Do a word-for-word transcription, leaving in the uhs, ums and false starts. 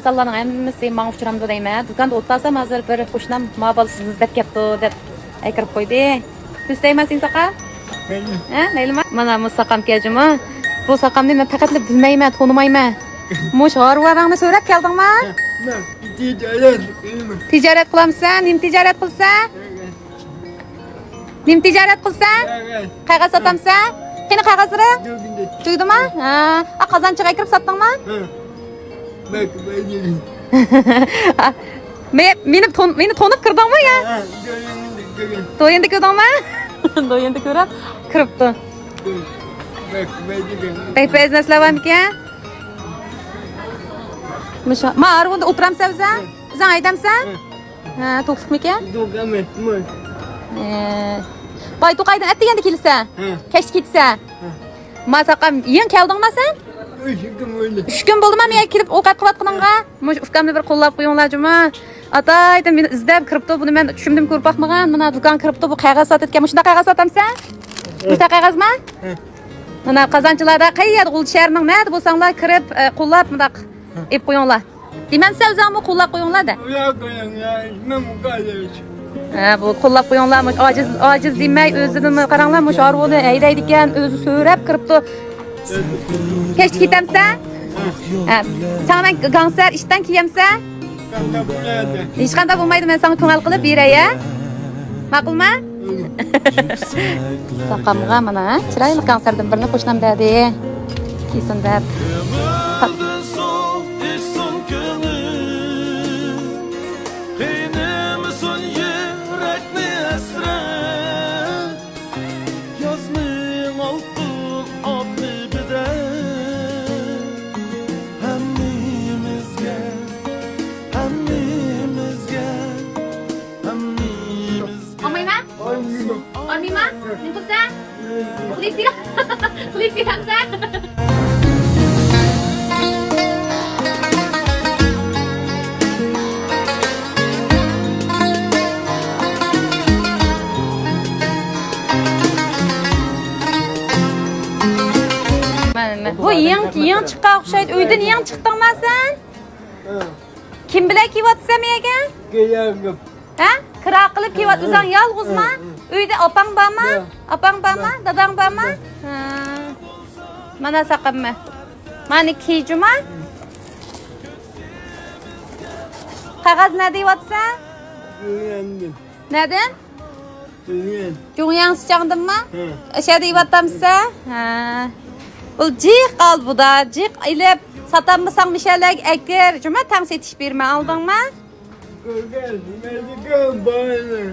ئىنسانلارنىڭ ھەممىسى ماڭا ئۇچرامدۇ دەيمەن. دۇكاندا ئولتۇرسام، ھازىر بىر قوشنام ما بالا سىزنى ئىزدەپ كەپتۇ دەپ ھەي كىرىپ قويدى. تۈز دەيمەن سېنى ساقا. مەيلى. ھە، مەيلىما؟ مانا مۇشۇ ساقام كەجىمۇ. بۇ ساقامنى مەن پەقەتلا بىلمەيمەن، تونۇمايمەن. مۇشۇ ھارۋاراڭنى سۆرەپ كەلدىڭما؟ مەن تىجارەت قىلىمەن. تىجارەت قىلامسەن؟ نېمە تىجارەت قىلسا؟ نېمە تىجارەت قىلسا؟ قەغەز. قەغەز ساتامسا؟ قېنى قەغەزلىرى؟ تۈگىدىما؟ ھە. ئا، قازانچىغا كىرىپ ساتتىڭما؟ ھە. مەك-، مەك-، مەك-، مېنى تون-، مېنى تونۇپ كىردىڭمۇ يا؟ ھە، دويۇندا كۆردۈڭمۇ؟ دويۇندا كۆرۈپ كىرىپتۇ. بەك بەزنەسلەر بارمىكەن؟ مۇشۇ، ما ئارىۋۇندا ئولتۇرامسەن ئۆزۈڭ؟ ھە. ئۆزۈڭ ھەيدەمسەن؟ ھە. ھە، توكلۇقمىكەن؟ دوكامەن، مۇ. ئە، باي توقايدىن ئەتىگەندە كېلىسەن؟ ھە. كەچتە كېتىسەن؟ ھە. ما ساقام، يېڭى كەلدىڭما سەن؟ ئۈچ كۈن بولدى. ئۈچ كۈن بولدىما مېگە كېلىپ ئوقەت قىلىۋاتقىنىڭغا؟ ھە. مۇشۇ ئۇكامنى بىر قوللاپ قويۇڭلار جۇما. ئاتايدىن مېنى ئىزدەپ كىرىپتۇ، بۇنى مەن چۈشۈمدىمۇ كۆرۈپ باقمىغان. مانا دۇكان كىرىپتۇ، بۇ قەغەز ساتىدىكەن. مۇشۇنداق قەغەز ساتامسەن؟ ھە. مۇشۇنداق قەغەزما؟ ھە. مانا قازانچىلاردا قەيەردە غۇلجا شەھىرىنىڭ نەدە بولساڭلار كىرىپ، ئە، قوللاپ مۇنداق ئېلىپ قويۇڭلار. دېمەمسە ئۆزۈڭمۇ قوللاپ قويۇڭلار دە. قوللاپ قويۇڭلار، مەن قويۇش. ھە، بۇ قوللاپ قويۇڭلار، مۇ-، ئاجىز، ئاجىز دېمەي، ئۆزىدىن قاراڭلار، مۇشۇ ھارۋىنى ھەيدەيدىكەن، ئۆزى سۆرەپ كىرىپتۇ. كەچتە كېتەمسە؟ ھە. ساڭا مەن گاڭسەر ئىشتان كىيەمسە؟ ھېچقانداق بولمايدۇ، مەن ساڭا كۆڭۈل قىلىپ بېرەي، ھە؟ ماقۇلما؟ ساقامغا مانا، ھە؟ چىرايلىق گاڭسەردىن بىرنى قوشنام بەردى. كىيسۇن دەپ. قېنىمىسۇن يۈرەكنى ھەسرەت، يازنىڭ ئالتۇن ئاپتىپىدە ھەممىمىزگە، ھەممىمىزگە، ھەممىمىزگە. ئالمايمەن؟ ئالمايمەن. نېمە قىلسا؟ قىلىپ بېرە-، قىلىپ بېرەمسە؟ مانا، مانا. بۇ يېڭى، يېڭى چىققان ئوخشايدۇ. ئۆيدىن يېڭى چىقتىڭما سەن؟ ھە. كىم بىلەن كىيىۋاتىسەن مەيەگە؟ كىرا قىلىپ. ھە؟ كىرا قىلىپ كىيىۋات-، ھە، ئۆزۈڭ يالغۇزما؟ ھە، ھە. ئۆيدە ئاپاڭ بارما؟ ياق. ئاپاڭ بارما؟ ياق. داداڭ بارما؟ ياق. ھە. مانا ساقاممۇ. مانا كىي جۇما. قەغەز نەدە يەۋاتىسەن؟ ئۆيەمدىن. نەدىن؟ جۇڭياڭ سىچاڭدىنما؟ ھە. ئەشەدە يەۋاتامسە؟ ھە. بۇ جىق ئال بۇدا، جىق ئېلىپ ساتاممىساڭ مىشەلەرگە ئەكىر، جۇما تەڭ سېتىش بېرىمەن، ئالدىڭما؟ كۆرگەن، مەيلىگە بارىمەن.